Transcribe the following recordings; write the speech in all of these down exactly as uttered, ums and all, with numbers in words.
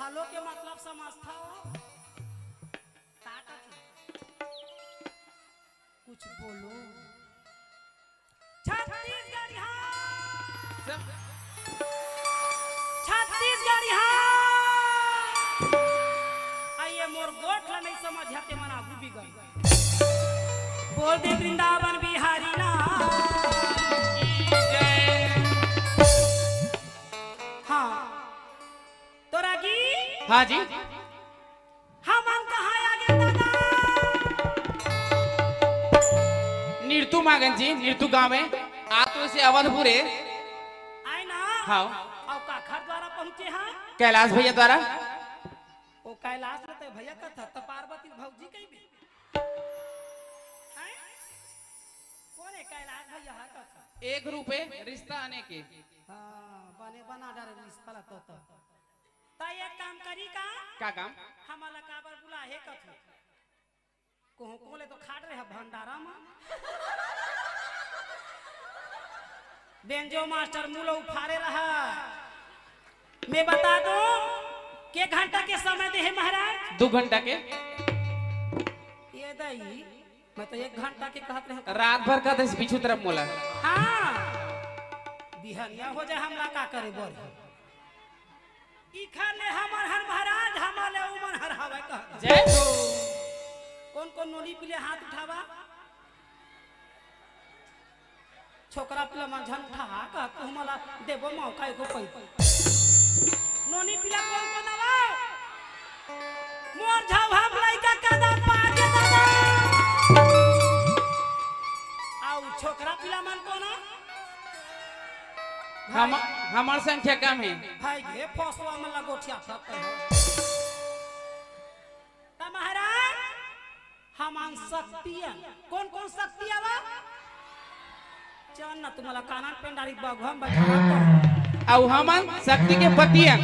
बोलो के मतलब समझता हो? का कथे? कुछ बोलो। छत्तीसगढ़िया। सब छत्तीसगढ़िया। आ ये मोर गोठ ला नहीं समझ आते, मन आगू बिगड़। बोल दे वृंदावन बिहारी ना। हाँ। तोरा की हाँ जी। हमन कहाँ आगे दादा? निरतू मागन जी, निरतू गाँव में। आ तो इसे अवधपुर है। आए ना? हाँ। अउ काखर द्वारा पहुँचे हैं? कैलाश भैया द्वारा। ओ कैलाश में तो भैया कथा, त पार्वती भौजी कही भी। हैं? कौन है कैलाश भैया है कथा? एक रूपे रिश्ता आने के। हाँ, बने बना डारे रिश्ता ला तो, तो। त एक काम करी का? का काम? हमला काबर बुला हे कथू? कोहो कोले तो खाट रहे भंडारा में। बेंजो मास्टर मुलो उफारे रहा। मैं बता दूं, के घंटा के समय दे हे महाराज? दू घंटा के। ये दई, मैं तो एक घंटा के कहत रहे। रात भर कहत रहे पीछू तरफ मोला। हाँ, बिहनिया हो जाए, हमला का करे बोल। इखर ले हमर हर महाराज, हमर ले उमन हर हवय कहत। जय हो। कौन कौन नोनी पीले हाथ उठावा? छोकरा पीला मन झन उठा, का तू हमला देबो मौका एको पै। नोनी पीला कौन कौन आवा? मोर झाव हम लइका कदम पाके दादा। आउ छोकरा पीला मन कौन? हम, हमर संख्या कम है। भाई ये फसवा में लगोठिया सब है। त महाराज, हमन शक्ति अन। कौन कौन शक्ति आवा? चल न, तुम्हाला कानन पेंडारी बघवा में बैठा रहता। अउ हमन शक्ति के पति अन।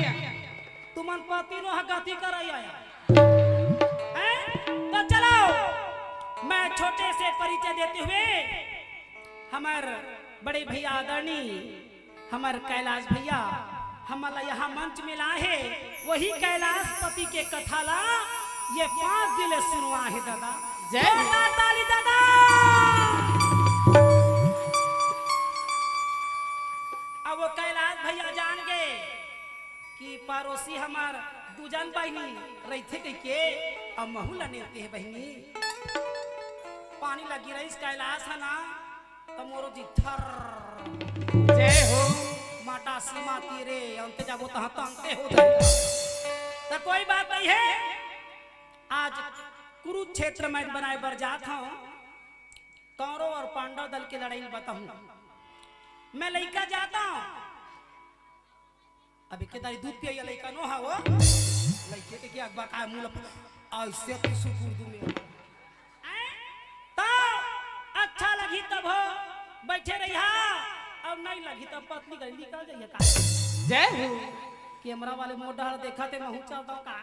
तुमन पति नो ह गति करई आया। हैं? तो चलो, मैं छोटे से परिचय देते हुए हमर बड़े भैया आदरणीय हमर कैलाश भैया हमला यहाँ मंच में लाए हे, वही कैलाशपति के कथा ला ये पाँच दिन ले सुनवा हे दादा। जय हो। जोरदार ताली दादा। अब वो कैलाश भैया जान गए कि पड़ोसी हमर दू जन बहिनी रहिथे कहिके, अब महू ला नेवते हे बहिनी। पानी लगी रहिस कैलाश ह ना, त मोरो जी थर। जय हो। माटा सीमा तीरे, अंते जाबो तहाँ तंते हो जाए। त कोई बात नहीं है, आज कुरुक्षेत्र में बनाए बर जात हूँ। कौरव और पांडव दल के लड़ाई बताऊँ। मैं लइका जाता हूँ। अभी के दाई दूध पिया लइका नो हा वो। लइके के क्या अगबा का मुंह लप-, ऐसे तो सुकुर दूँ मैं। तो अच्छा लगी तब हो, बैठे रही हा, अब नहीं लगी तब पतली गली निकल जाइए का। जय हो। कैमरा वाले मोर डहर देखा थे, महू चलता का।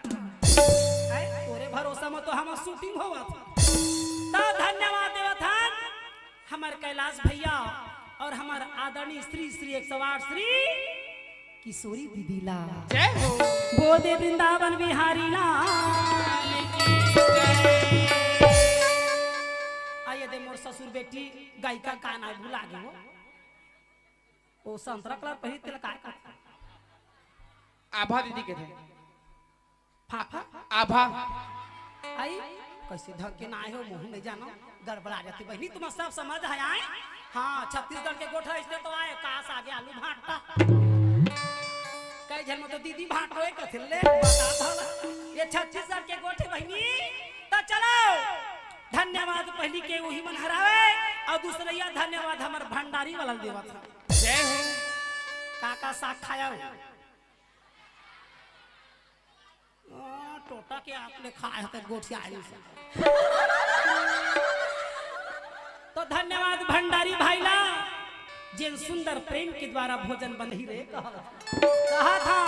हैं? तोरे भरोसा में तो हम शूटिंग होवत। तो धन्यवाद देवत हन हमर कैलाश भैया और हमर आदरणीय श्री श्री एक सौ आठ श्री किशोरी दीदी ला। जय हो। बोल दे वृंदावन बिहारी ला। आइए दे मोर ससुर बेटी गायिका का नाम भुला गए हो। ओ संतरा कलर पहिरी तेला काय कथे? आभा दीदी कथे। फाफा? आभा। आई? कैसे ढंग के ना आए हो, मुंह नहीं जानो। गड़बड़ा जाती बहिनी, तुम सब समझ है आए? हाँ, छत्तीसगढ़ के गोठा इसने तो आए, कास आगे आलू भांटा। कई झन में तो दीदी भांटो है, कथिन ले, बता था। ये छत्तीसगढ़ के गोठे बहिनी, तो चलो। धन्यवाद पहली के वही मन हरावे, और दूसरा यह धन्यवाद हमर भंडारी वाला देवा था। जय हो। काका साग खाया हो। आ, टोटा के आप ले खाए हते गोठियारी से। तो धन्यवाद भंडारी भाई ला, जेन सुंदर प्रेम के द्वारा भोजन बनही रे कहा, कहा था।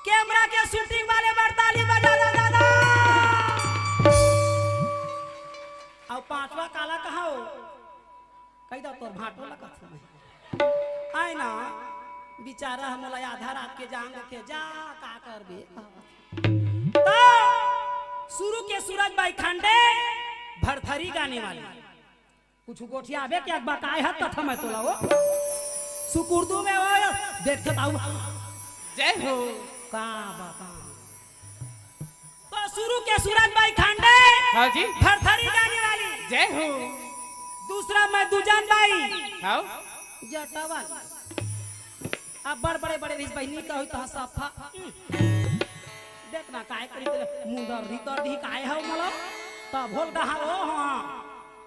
कैमरा के शूटिंग वाले बर ताली बजा दो दादा। और पांचवा काला कहा हो? कही दा तोर भांटो लगा था मैं। आए ना, बेचारा ह मोला आधा रात के जान देथे, जा का करबे। तो शुरू के सूरज बाई खांडे भरथरी गाने वाली। कुछ गोठियाबे के बकाए ह तथा मैं तोला वो सुकुर्दू में वो देखत आऊ। जय हो। का बता। तो शुरू के सूरज बाई खांडे। हाँ जी। भरथरी गाने वाली। जय हो। दूसरा मैं दुजन बाई। हाँ। जटा वाली। अब बड़ बड़े बड़े रिस बहिनी का होई तो सफा। देखना काय करी तेरे मुंडर री कर दी काय है मला। तब होल डहारो हाँ।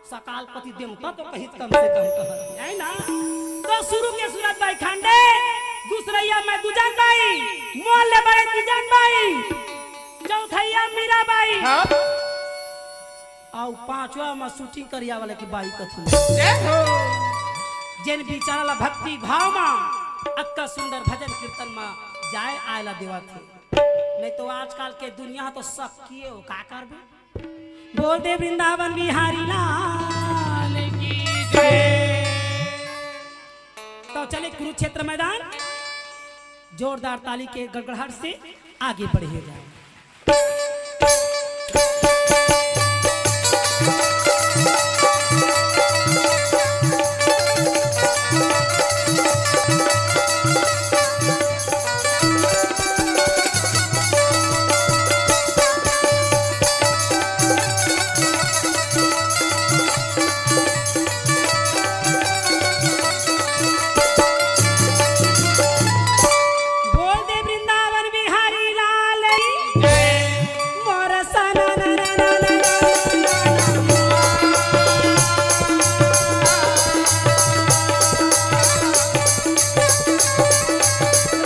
सकालपति देवता तो कहित कम से कम कह, है ना? तो शुरू के सूरज बाई खांडे, दूसरैया मैं दुजन बाई, मोल ले बड़े तीजन बाई, चौथैया मीरा बाई। हाँ। अउ पांचवा में शूटिंग करिया वाले की बाई कथू। जय हो। जेन बिचारा ला भक्ति भाव मा अक्का सुंदर भजन कीर्तन मा जाए आए ला देवा थे। नहीं तो आजकल के दुनिया तो सब किए हो, का करबे? बोल दे वृंदावन बिहारी लाल की जय। तो चले कुरुक्षेत्र मैदान, जोरदार ताली के गड़गड़ाहट से आगे बढ़े जाए। बोल दे वृंदावन बिहारी लाल की। मोर सना ना ना ना ना ना ना।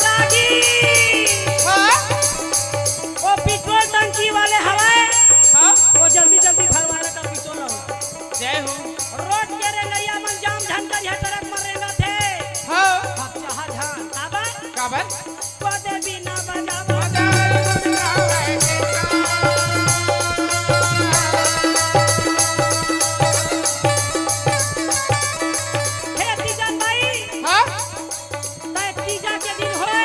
रागी। हाँ? वो पेट्रोल टंकी वाले हवाए। हाँ? वो जल्दी जल्दी भरवा ले तब पेट्रोल हो। जय हो। रोड के रेंगैया मन जाम झन करिया ट्रक मन रेंगत हे। हाँ। अब चाहा झन। काबर? काबर? पदे बिना बजावा। हे तीजन भाई। हाँ? तय तीजा के दिन होए।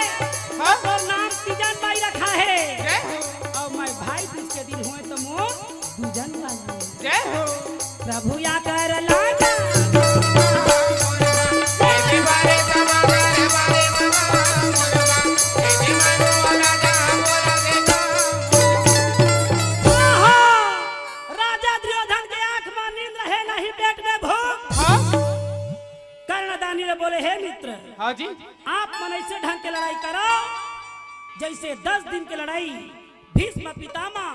हाँ? तोर नाम तीजन भाई रखा है। जय हो। अउ मैं भाई तीज के दिन होए तो मोर दुजन भाई। जय हो। प्रभु या कर लाजा। ओहो! राजा दुर्योधन के आंख में नींद रहे, नहीं पेट में भूख। हाँ? कर्णदानी ने बोले, हे मित्र, हाँ जी। आप मन ऐसे ढंग के लड़ाई करो, जैसे दस दिन के लड़ाई भीष्म पितामह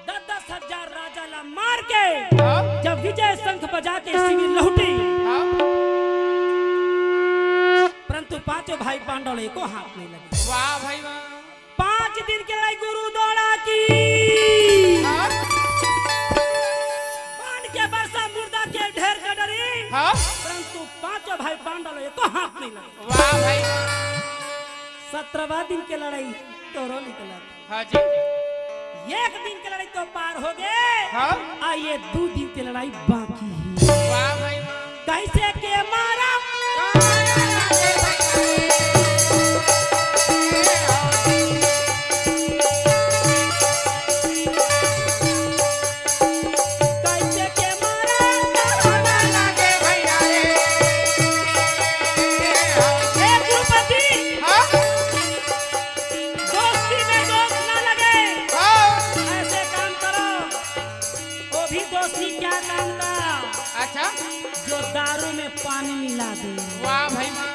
दस दस हजार राजा ला मार के हाँ। जब विजय शंख बजा के शिविर लहुटी, हाँ। परंतु पांचों भाई पांडव ला एको हाथ नहीं लगे। वाह भाई वाह। पांच दिन के लड़ाई गुरु द्रोण की। हाँ। बाण के बरसा मुर्दा के ढेर के डरी। हाँ। परंतु पांचों भाई पांडव ला एको हाथ नहीं लगे। वाह भाई। सत्रहवाँ दिन के लड़ाई तोरो निकला। हाँ जी। एक दिन के लड़ाई तो पार हो गए। हाँ। आ ये दू दिन के लड़ाई बाकी है। वाह भाई वाह। कैसे के मारा? कैसे के मारा? ए गुरुपति, हाँ? दोस्ती में दोस्त ना लगे। हाँ। ऐसे काम करो, वो भी दोस्ती क्या काम का? अच्छा। जो दारू में पानी मिला दे। वाह भाई वाह।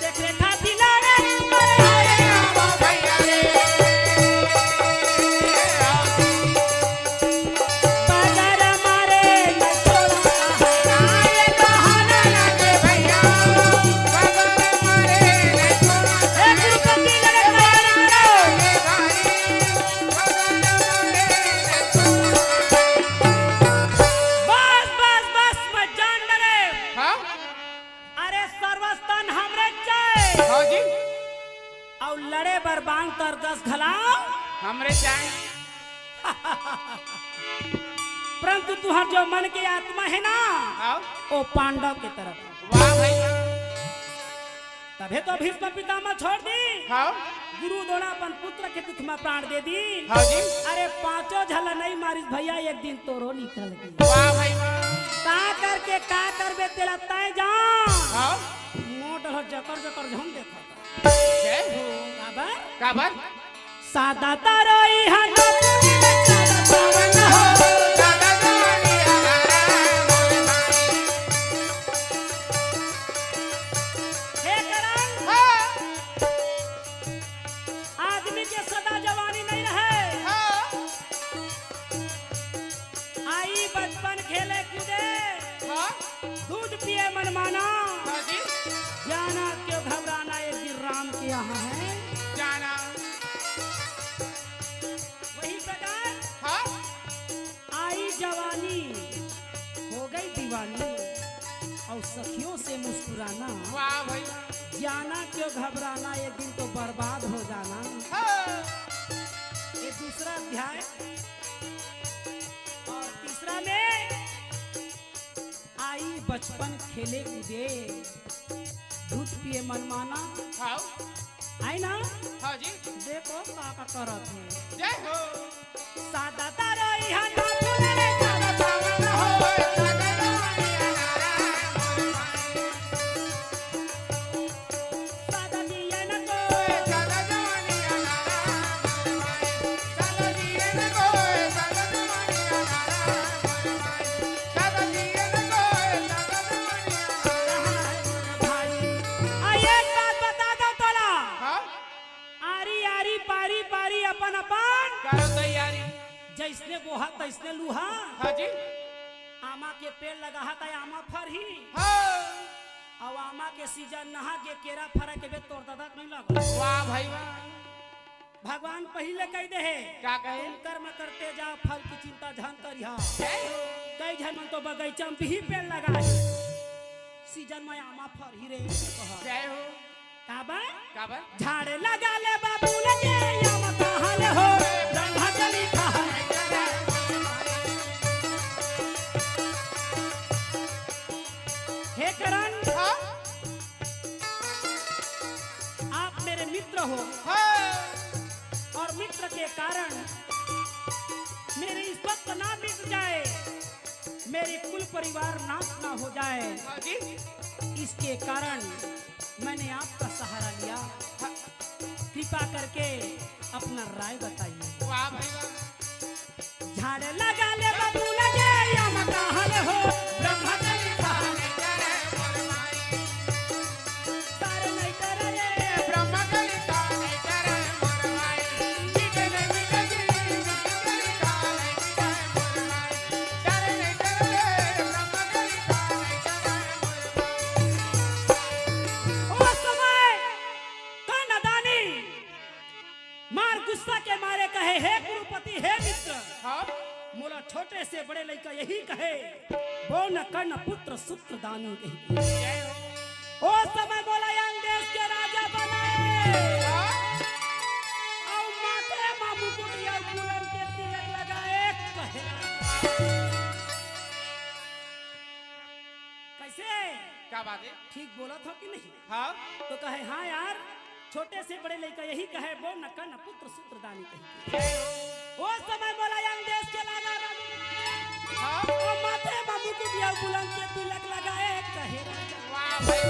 तेकरे खातिर लड़े मरे। बगर मारे न छोड़ा। ए गुरुपति लड़े मरे। बस, बस, बस, मैं जान डरे। हाँ? अरे सर्वस्तन हमरे चाहे। हाँ जी। अउ लड़े बर बांध तर दस घलाव। हमरे चाहे। परंतु तुहर जो मन के आत्मा हे ना, हाँ। वो पांडव के तरफ। वाह भाई वाह। तभे तो भीष्म पितामह छोड़ दी। हाँ। गुरु द्रोण अपन पुत्र के दुख में प्राण दे दी। हाँ जी। अरे पांचों झला नहीं मारिस भैया, एक दिन तोरो निकल गे। वाह भाई वाह। का करके का करबे तेला तय जान। हाँ। मोट हो जकर जकर झन देखा। जय हो। काबर? काबर? सादा तारा इहा ना पावन हो। हे करण, हाँ। आदमी के सदा जवानी नहीं रहे। हाँ। आई बचपन खेले कूदे, हाँ। दूध पिए मन माना। हाँ जी। जाना क्यों घबराना, एक दिन राम के यहाँ है। जाना। वही प्रकार, हाँ। आई जवानी, हो गई दीवानी, और सखियों से मुस्कुराना। वाह भाई। जाना क्यों घबराना, एक दिन तो बर्बाद हो जाना। हाँ। ये दूसरा अध्याय। और तीसरा में आई बचपन खेले कूदे, दूध पिए मनमाना। हाँ। आई ना? हाँ जी। देखो का का करत हे। जय हो। सादा तारा इहा ना फूले रे, सादा पावन हो, सादा जवानी अनारा। सादा जिए न कोई, सादा जवानी अनारा। सादा जिए न कोई, सादा जवानी अनारा। सादा जिए न कोई, सादा जवानी अनारा। भाई, आ एक बात बता दो तोला। हाँ? आरी आरी, पारी पारी, अपन अपन। करो तैयारी। जैसने बोहा तैसने लूहा। हाँ जी। आमा के पेड़ लगाहा त आमा फरही। हाँ। अउ आमा के सीजन नहा के केरा फरा के बे तोर ददा के नहीं लगा। वाह भाई वाह। भगवान पहिले कह दे हे। का कहे? तुम कर्म करते जाओ, फल की चिंता झन करिहा। जय हो। कई झन मन तो बगीचा में भी पेड़ लगा हे। सीजन में आमा फरही रे, कहा। जय हो। काबर? काबर? झाड़े लगा ले बाबू लगे, या मत हाल हो, ब्रह्मा कली कहा। हे करण, हाँ? आप मेरे मित्र हो, हाँ। और मित्र के कारण मेरी इज्जत ना मिट जाए, मेरी कुल परिवार नाश ना हो जाए, हाँ जी। इसके कारण मैंने आपका सहारा लिया। हाँ। कृपा करके अपना राय बताइए। वाह भाई वाह। झाड़ लगा ले बाबू लगे, या मत हाल हो, ब्रह्मा कली कहा। तारे नहीं करे रे। ब्रह्मा कली तारे करे मोर माई। मिटे नहीं मिटे जी, मिटे कली तारे करे मोर माई। तारे नहीं करे रे, ब्रह्मा कली तारे करे मोर माई। ओ समय का नादानी मार गुस्सा के मारे कहे, "हे कुरुपति, हे मित्र, हाँ? मोला छोटे से बड़े लइका यही कहे, बो न कर्ण पुत्र सूत्रदानी कही।" जय हो। ओ समय मोला यम देश के राजा बनाए। हाँ? अउ माथे मा मुकुट अउ फूलन के तिलक लगाए कहे। कैसे? क्या बात है? ठीक बोलत हो कि नहीं? हाँ। तो कहे, "हाँ यार, छोटे से बड़े लइका यही कहे, बो न कर्ण पुत्र सूत्रदानी कही।" ओ समय मोला यम देश के लागा राजा। हाँ। ओ माथे मा मुकुट अउ फूलन के तिलक लगाए कहे राजा। वाह भाई।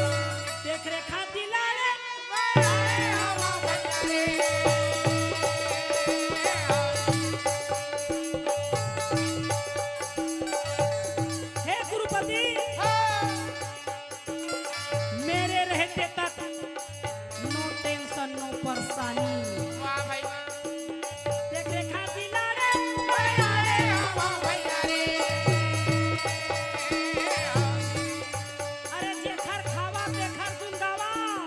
देख रे खाती लाड़े। वाह, वाह, वाह, वाह। हे कुरुपति, हाँ। मेरे रहते तक no tension, no परेशानी। वाह भाई वाह। देख रे खाती लाड़े। अरे, अरे, वाह भैया रे। अरे जेखर खावा तेखर गुंदावा।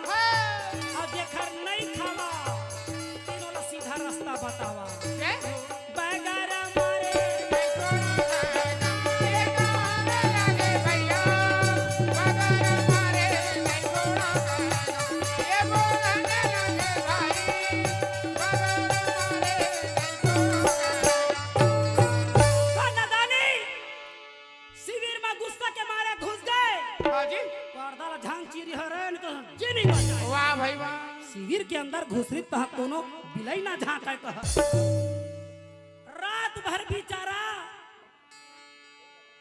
वाह भाई वाह। शिविर के अंदर घुसरी तह कोनो बिलई ना झांकय कह। रात भर बिचारा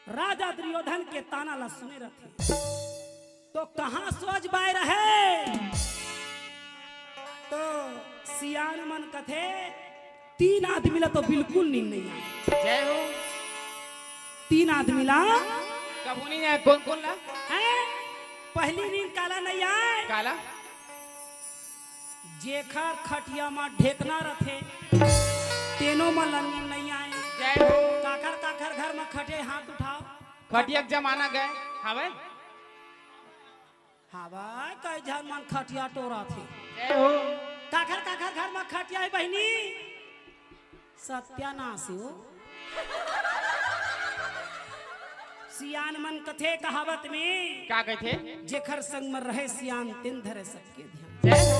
राजा दुर्योधन के ताना ला सुने रथे। तो कहाँ सोच बाय रहे? तो सियान मन कथे, तीन आदमी ला तो बिल्कुल नींद नहीं आय। जय हो। तीन आदमी ला कभू नहीं आय। कौन कौन ला? हैं? पहली नींद काला नहीं आय? काला? जेखर खटिया म ढेकना रथे, तेनो म ला नींद नहीं आय। जय हो। काखर काखर घर म खटे, हाथ उठाओ। खटिया के जमाना गय। हवे? हवे, कई झन मन खटिया टोरथे। जय हो। काखर काखर घर म खटिया हे बहिनी? सत्यानाश हो। सियान मन कथे कहावत में। का कथे? जेखर संग म रहे सियान, तेन धरे सबके ध्यान। जय हो।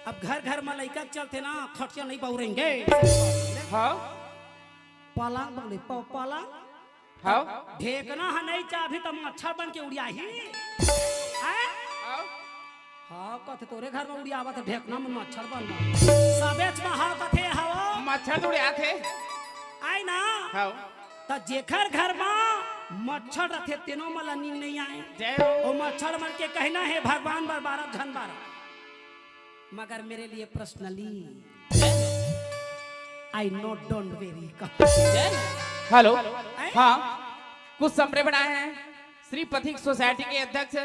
अब घर घर म लइका के चलथे ना, खटिया नहीं बउरेंगे। हाँ। पलंग बगले, प-, पलंग। हाँ। ढेकना ह नहीं चाबही त मच्छर बन के उड़ियाही। हैं? हाँ। हाँ, कथे तोरे घर म उड़ियावत हे ढेकना मन मच्छर बन। सबेच म हाँ कथे हव। मच्छर तो उड़ियाथे। आय ना? हाँ। त जेखर घर म मच्छर रथे, तेनो मन ला नींद नहीं आय। जय हो। ओ मच्छर मन के कहना हे, भगवान बर बारह झन बारह। मगर मेरे लिए personally, I know, don't worry। Hello. हैं? हाँ, कुछ संप्रेम बनाए हैं श्री पथिक सोसाइटी के अध्यक्ष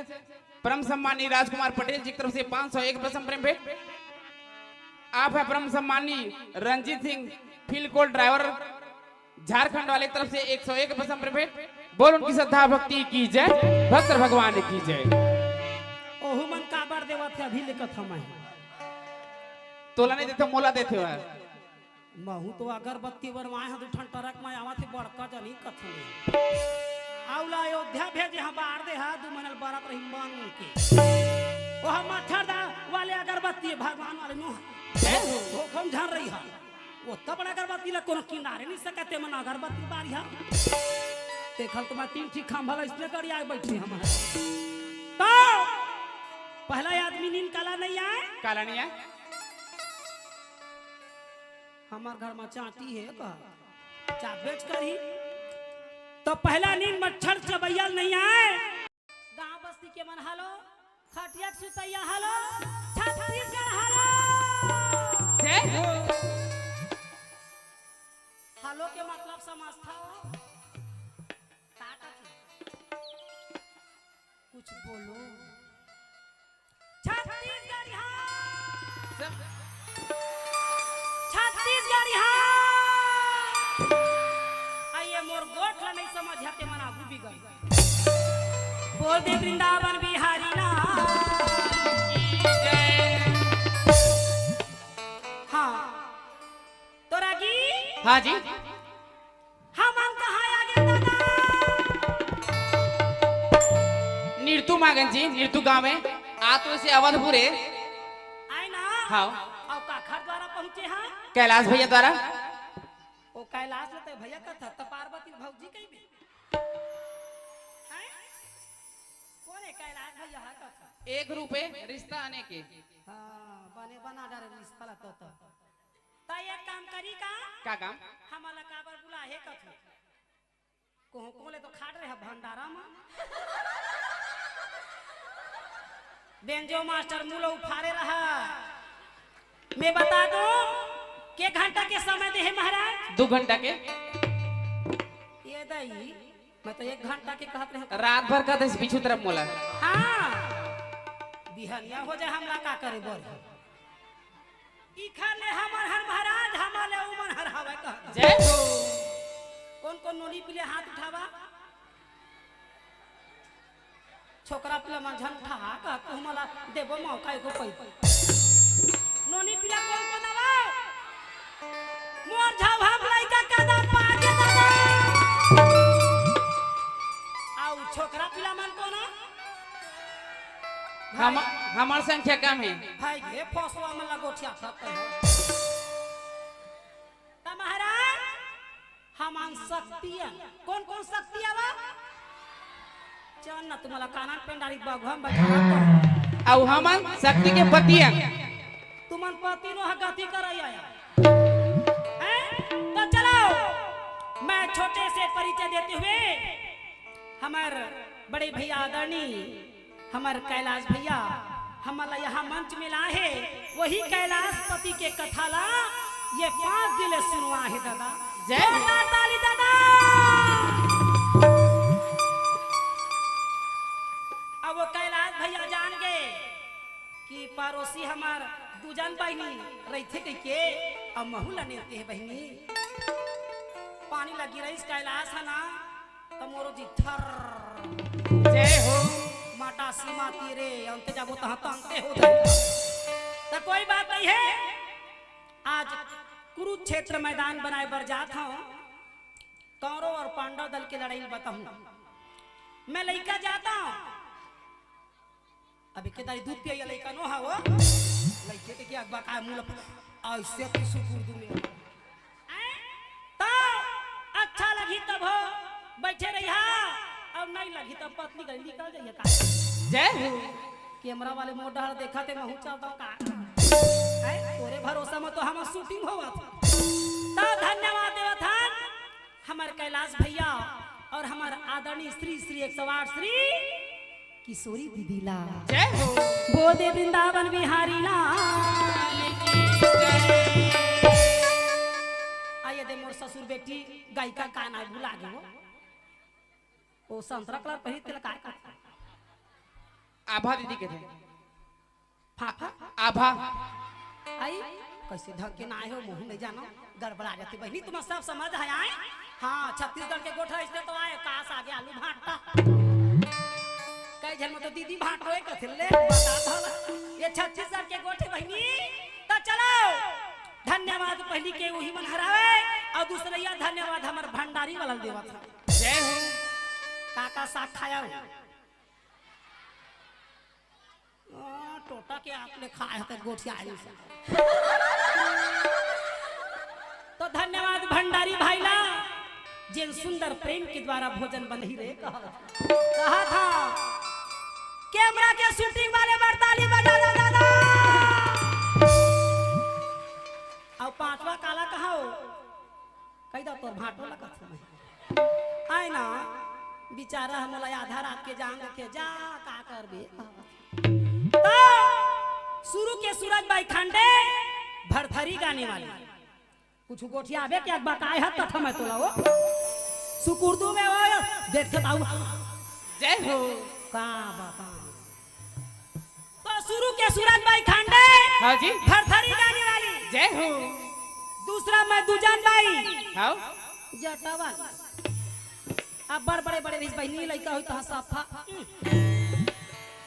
परम सम्मानी राजकुमार पटेल जी की तरफ से पाँच सौ एक रुपये संप्रेम भेंट। आप है परम सम्मानी रंजीत सिंह, फील्ड कोल ड्राइवर, झारखंड वाले की तरफ से एक सौ एक रुपये संप्रेम भेंट। बोल उनकी श्रद्धा भक्ति की जय, भक्त भगवान की जय। ओहू मन काबर देवत हे, अभी ले कथा मैं। तोला नहीं देथे, मोला देथे वह। महू तो अगरबत्ती बरवाए हँव, दू ठन ट्रक म आवत हे, बड़का जनी कथन। अउ ला अयोध्या भेजे हँव, बार दे हा, दू महीना ले बरत रही मन के। ओह मच्छर दा वाले अगरबत्ती, भगवान वाले नोह। हैं? धोखम झन रही हा। ओत्ता बड़ा अगरबत्ती ला कोनो किनारे नहीं सकत, ते मन अगरबत्ती बारी हा। देखल तो मैं तीन ठी खंभा ला इसने गड़िया के बैठे हमारे। तो पहला आदमी नींद काला नहीं आय? काला नहीं आय? हमार घर में चांटी हे का? चाबेच करही। तो पहला नींद मच्छर चबैया नहीं आय। गांव बस्ती के मन हेलो, खटिया के सुतैया हेलो, छत्तीसगढ़ हेलो। जय हो। हेलो के मतलब समझथव? का कथे? कुछ बोलो। छत्तीसगढ़िया। सब छत्तीसगढ़िया। आ ये मोर गोठ ला नहीं समझ आते, मन आगू बिगड़। बोल दे वृंदावन बिहारी ना। हाँ। तोरा की? हाँ जी। हमन कहाँ आगे दादा? निरतू मागन जी, निरतू गाँव में। आ तो इसे अवधपुर है। आय ना? हाँ। अउ काखर द्वारा पहुँचे हाँ? कैलाश भैया द्वारा। ओ कैलाश ले ते भैया कथा, त पार्वती भौजी कही भी। हैं? कोन हे कैलाश भैया हा कथा? एक रूपे रिश्ता आने के। हाँ, बने बना डारे रिश्ता ला तो, तो। त एक काम करी का? का काम? हमला काबर बुलाहे कथो? कोहूँ कोले तो खाट रहे भंडारा में। बेंजो मास्टर मुँह ला उफारे रहा। मैं बता दूँ, के घंटा के समय दे हे महाराज? दू घंटा के। ये दई, मैं तो एक घंटा के कहत रहे। रात भर कहत रहे पीछू तरफ मोला। हाँ, बिहनिया हो जाए, हमला का करे बोल। इखर ले हमर हर महाराज, हमर ले उमन हर हवय कह। जय हो। कोन कोन नोनी पीले हाथ उठावा। छोकरा पीला मन झन उठा हा कह, तू हमला देबो मौका एको पै। नोनी पीला कोन कोन आवा? मोर झाव हम लइका कदा पाके दादा। आउ छोकरा पीला मन कोन? हम, हमर संख्या कम है। भाई गे फसवा में लगोठिया खत है। त महाराज, हमन शक्ति है। कोन कोन शक्ति आवा? चल न, तुम्हाला कानात पेंडारी बघवा में बैठा रहता है। अउ हमन शक्ति के पति अन। तुमन पति नोहा, गति करइया अय। हैं? तो चलो, मैं छोटे से परिचय देते हुए हमर बड़े भैया आदरणीय हमर कैलाश भैया हमन ला यहाँ मंच में लाए हे, वही कैलाशपति के कथा ला ये पाँच दिन ले सुनवाए हे दादा। जय हो। जोरदार ताली दादा। अब वो कैलाश भैया जान गे कि पड़ोसी हमर दू झन बहिनी रहिथे कहिके, अब महू ला नेवते हे बहिनी। पानी लगी रहिस कैलाश ह ना, त मोरो जी थर। जय हो। माटा सीमा तीरे, अंते जाबो तहाँ तंते हो जाई। त कोई बात नहीं है, आज कुरुक्षेत्र मैदान बनाए बर जात हूँ। कौरव और पांडव दल के लड़ाई बताऊँ। मैं लइका जाता हूँ, अभी के तारी दूध पिया लइका नो हा वो। लइके के क्या बका मुंह ल-, ऐसे तो सुकुर दूं मैं। तो अच्छा लगी तब हो, बैठे रहिहा, अब नहीं लगी तब पत्नी गई निकल जाइए का। जय हो। कैमरा वाले मोर डहर देखा थे, महू चलता का। हैं? तोरे भरोसा में तो हम शूटिंग होवत। तो धन्यवाद देवथन, हमर कैलाश भैया और हमर आदरणीय श्री श्री एक सौ आठ श्री किशोरी दीदी ला। जय हो। बोल दे वृंदावन बिहारी ला। आइए दे मोर ससुर बेटी गायिका का नाम भुला गए वो। वो संतरा कलर पहिर तेला काय का? आभा दीदी के थे। फाफा? आभा। आई, कैसे ढंग के ना आए हो, मुंह नहीं जानो, गड़बड़ा जाती बहिनी, तुम सब समझ है आए? हाँ, छत्तीसगढ़ के गोठ ऐसे तो आए, कास आगे आलू भांटा। कई झन में तो दीदी भांटो है कथिल ले, बता था। ये छत्तीसगढ़ के गोठ है बहिनी, तो चलो। धन्यवाद पहली के वही मन हरावे, और दूसरैया धन्यवाद हमर भंडारी वाला देवा था। जय हो। काका साग खाया हो? आ, टोटा के आप ले खाए हो तो गोठिया आई से। तो धन्यवाद भंडारी भाई ला, जिन सुंदर प्रेम के द्वारा भोजन बनही रे कहा, कहा था। कैमरा के शूटिंग वाले बर ताली बजा दो दादा। और पांचवा काला कहा हो? कही दा तोर भांटो लगत हवे। आय ना, बेचारा हमला आधा रात के जान देखे, जा का करबे। तो शुरू के सूरज बाई खांडे भरथरी गाने वाली। कुछ गोठिया आबे क्या बकाए हत तथा मैं तोला वो। सुकुर्दू में वो देखते बाबू। जय हो। का बाबा। तो शुरू के सूरज बाई खांडे, हाँ जी। भरथरी गाने वाली। जय हो। दूसरा मैं दुजन बाई। हाँ। जटा वाली। अब बड़ बड़े बड़े रिस बहिनी लइका होई तहाँ सफा।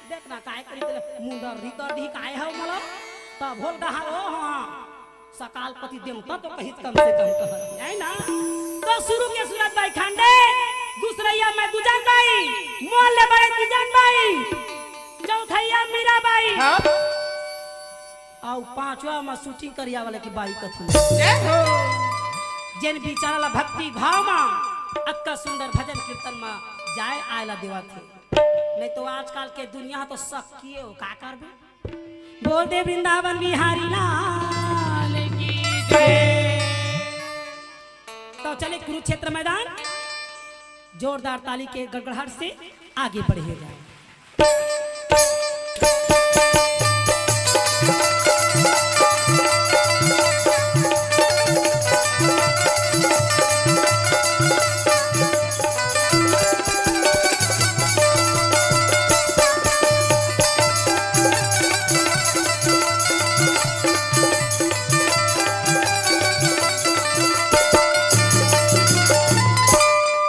देखना काय करी तेरे मुंडर री कर दी काय है मला। तब होल कहा ओ हाँ। सकालपति देवता तो कहित कम से कम कह, है ना? तो शुरू के सूरज बाई खांडे, दूसरैया मैं दुजन बाई, मोल ले बड़े दुजन बाई, चौथैया मीरा बाई। हाँ। अउ पांचवा में शूटिंग करिया वाले की बाई कथन। जय हो। जेन बिचारा ला भक्ति भाव मा अक्का सुंदर भजन कीर्तन मा जाए आयला देवा थे। नहीं तो आजकल के दुनिया तो सक्की हो, का करबे? बोल दे वृंदावन बिहारी लाल की जय। तो चले कुरुक्षेत्र मैदान, जोरदार ताली के गड़गड़ाहट से आगे बढ़े जाए।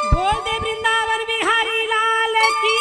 बोल दे वृंदावन बिहारी लाल की।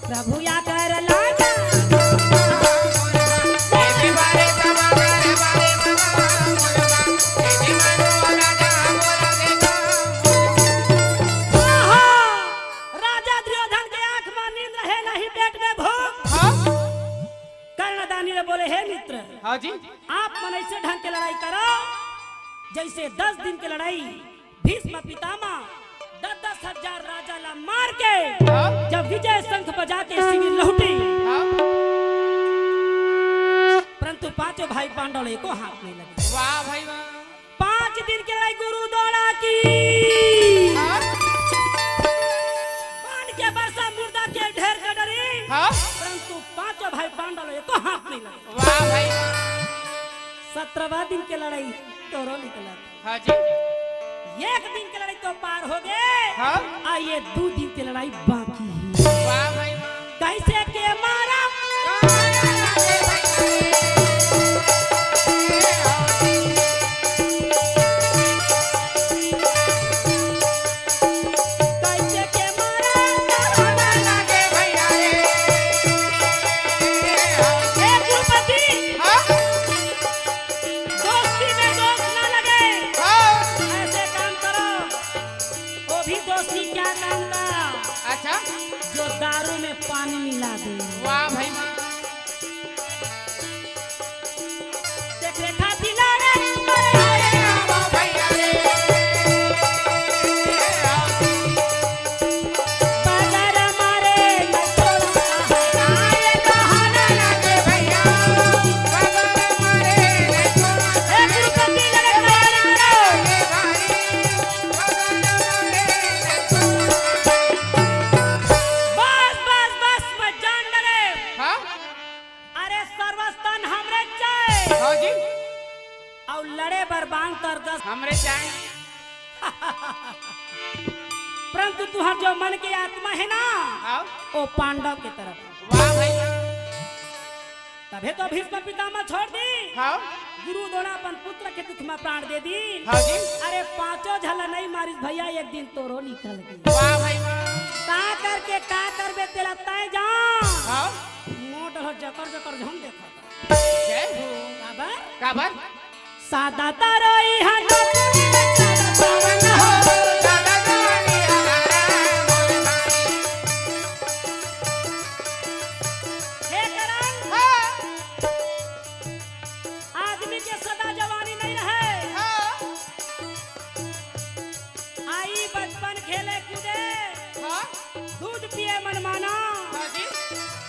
प्रभु या कर लाजा। आहा! राजा दुर्योधन के आंख में नींद रहे, नहीं पेट में भूख। हाँ? कर्णदानी ने बोले, हे मित्र, हाँ जी। आप मन ऐसे ढंग के लड़ाई करो, जैसे दस दिन के लड़ाई भीष्म पितामह दस दस हजार राजा ला मार के हाँ। जब विजय शंख बजा के शिविर लहुटी, हाँ। परंतु पांचों भाई पांडव ला एको हाथ नहीं लगे। वाह भाई वाह। पांच दिन के लड़ाई गुरु द्रोणा की। हाँ। बाण के वर्षा मुर्दा के ढेर का डरी। हाँ। परंतु पांचों भाई पांडव ला एको हाथ नहीं लगे। वाह भाई। सत्रहवाँ दिन के लड़ाई तोरो निकला। हाँ जी। एक दिन के लड़ाई तो पार हो गए। हाँ। आ ये दो दिन के लड़ाई बाकी है। वाह भाई वाह। कैसे के मारा? कैसे के मारा? ए गुरुपति, हाँ? दोस्ती में दोस्त ना लगे। हाँ। ऐसे काम करो। वो भी दोस्ती क्या काम का? अच्छा। जो दारू में पानी मिला दे। वाह भाई वाह। देख रेखा दिला रे। बगर मारे न छोड़ा। ए गुरुपति लगे तैयारी करो। बस, बस, बस, मैं जान डरे। हाँ? अरे सर्वस्तन हमरे चाहे। हाँ जी। और लड़े बर बांग तरकस। हमरे चाहे। परंतु तुहर जो मन के आत्मा है ना, हाँ। वो पांडव के तरफ। वाह भाई। तभे तो भीष्म पितामह छोड़ दी। हाँ। गुरु द्रोणा अपन पुत्र के दुख में प्राण दे दी। हाँ जी। अरे पांचों झला नहीं मारिस भैया, एक दिन तोरो निकल गई। वाह भाई वाह। का करके का करबे तेला तय जान। हाँ। मोट हो जकर जकर झन देखा। जय हो। काबर? काबर? सादा तारोई हन। हे करण। हाँ। आदमी के सदा जवानी नहीं रहे। हाँ। आई बचपन खेले कूदे। हाँ। दूध पिए मन माना। हाँ जी।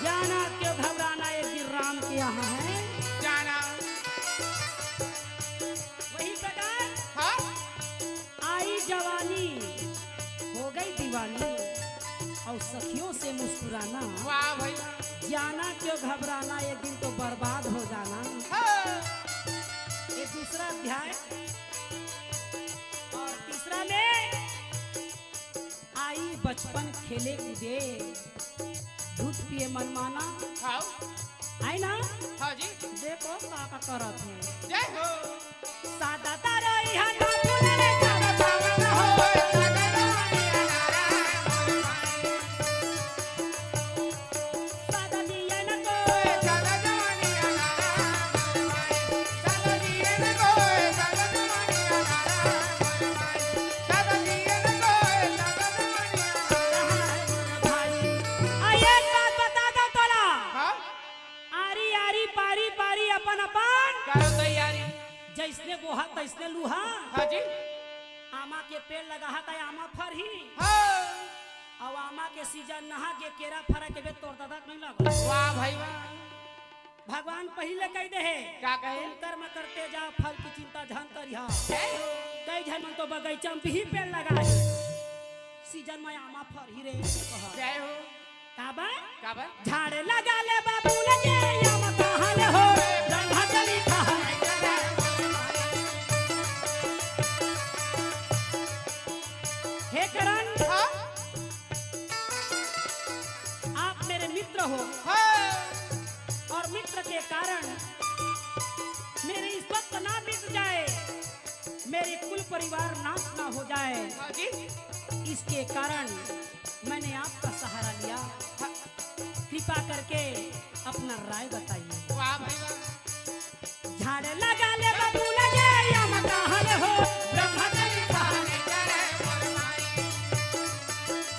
जाना क्यों घबराना, एक दिन राम के यहाँ है। जाना। वही प्रकार। हाँ। आई जवानी, हो गई दीवानी, और सखियों से मुस्कुराना। वाह भाई। जाना क्यों घबराना, एक दिन तो बर्बाद हो जाना। हाँ। ये दूसरा अध्याय। और तीसरा में आई बचपन खेले कूदे, दूध पिए मनमाना। हाँ। है ना? हाँ जी। देखो का का करत है। जय हो। सादा तारा इहा ना फूले रे, सादा तारा ना हो, सादा तारा इहा ना रे। सादा दिया ना तो, सादा जवानी आ ना रे। सादा दिया ना तो, सादा जवानी आ ना रे। आ, एक बात बता दो तोला। हाँ? आरी, आरी, पारी, पारी, अपन, अपन। करो तैयारी। जैसने बोहा, तैसने लूहा। हाँ जी। आमा के पेड़ लगा हा, त आमा फरही। हाँ। अब आमा के सीजन नहा के केरा फरा के बे तोर दादा के नहीं लगा। वाह भाई वाह। भगवान पहिले कह दे हे, का कहे? "तुम कर्म करते जाओ, फल की चिंता झन करिहा।" जय हो। कई झन मन तो बगीचा में भी पेड़ लगा हे, सीजन में आमा फरही रे, कहा। जय हो। काबर? काबर? झाड़ लगा ले बाबू लगे, आमा कहाँ ले हो, रंभा चली कहाँ। हे करण, हाँ? आप मेरे मित्र हो। हाँ। और मित्र के कारण मेरी इज्जत ना मिट जाए, मेरे कुल परिवार नाश ना हो जाए। हाँ जी। इसके कारण मैंने आपका सहारा लिया। हाँ। कृपा करके अपना राय बताइए। वाह भाई वाह। झाड़ लगा ले बबूला गे, या मकाहल हो, ब्रह्मा कली खाने करे मोर माई।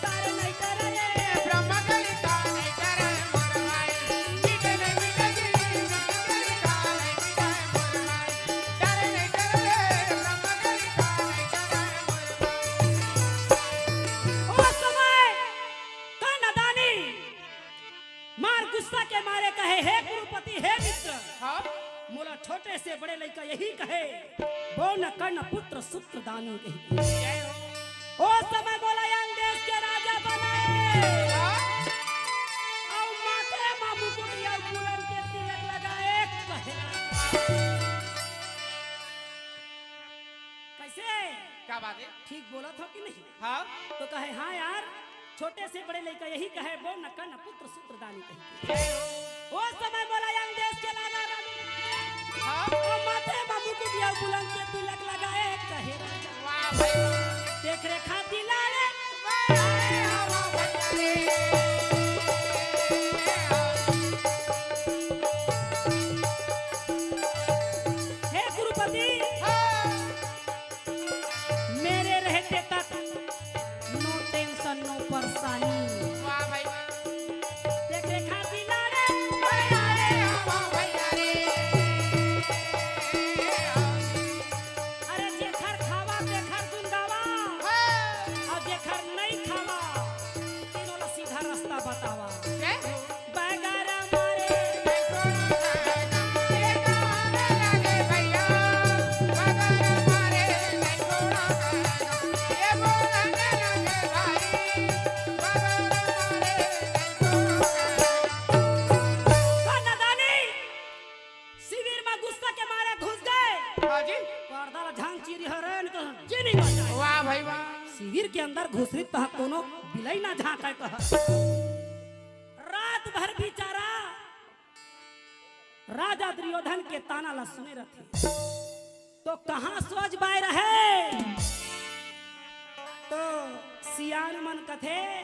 तार नहीं करे रे, ब्रह्मा कली खाने करे मोर माई। मिटे नहीं मिटे जी, मिटे कली खाने करे मोर माई। तार नहीं करे रे, ब्रह्मा कली खाने करे मोर माई। ओ समय कनदानी मार गुस्सा के मारे कहे, "हे कुरुपति, हे मित्र, हाँ? मोला छोटे से बड़े लइका यही कहे, बो न कर्ण पुत्र सूत्र दानी कही।" जय हो। ओ समय मोला यंग देश के राजा बनाए। हाँ? अउ माथे मा मुकुट अउ फूलन के तिलक लगाए कहे। कैसे? क्या बात है? ठीक बोलत हो कि नहीं? हाँ। तो कहे, "हाँ यार, छोटे से बड़े लइका यही कहे, बो न कर्ण पुत्र सूत्र दानी कही।" ओ समय मोला यंग देश के लागा राजू। हाँ। ओ माथे मा मुकुट अउ फूलन के तिलक लगाए कहे। वाह भाई। तेखरे खातिर लाड़े। वाह, वाह, वाह, वाह। हे कुरुपति, हाँ। मेरे रहते तक no tension, no परेशानी। वाह भाई वाह। तेखरे खातिर लाड़े। अरे, अरे, वाह भाई, अरे। अरे, जेखर खावा, तेखर गुंदावा। हाँ। अउ जेखर नहीं खावा, तेनो ला सीधा रास्ता बतावा। जय हो। बगर मारे। कनदानी शिविर में गुस्सा के मारे घुस गए। हाँ जी। पर्दा ला झांक चीरी हरन कहा, "जी नहीं बचा।" वाह भाई वाह। शिविर के अंदर घुसरी तह कोनो बिलई ना झांके कहा। रात भर बेचारा राजा दुर्योधन के ताना ला सुने रथे। तो कहाँ सोच बाय रहे? तो सियान मन कथे,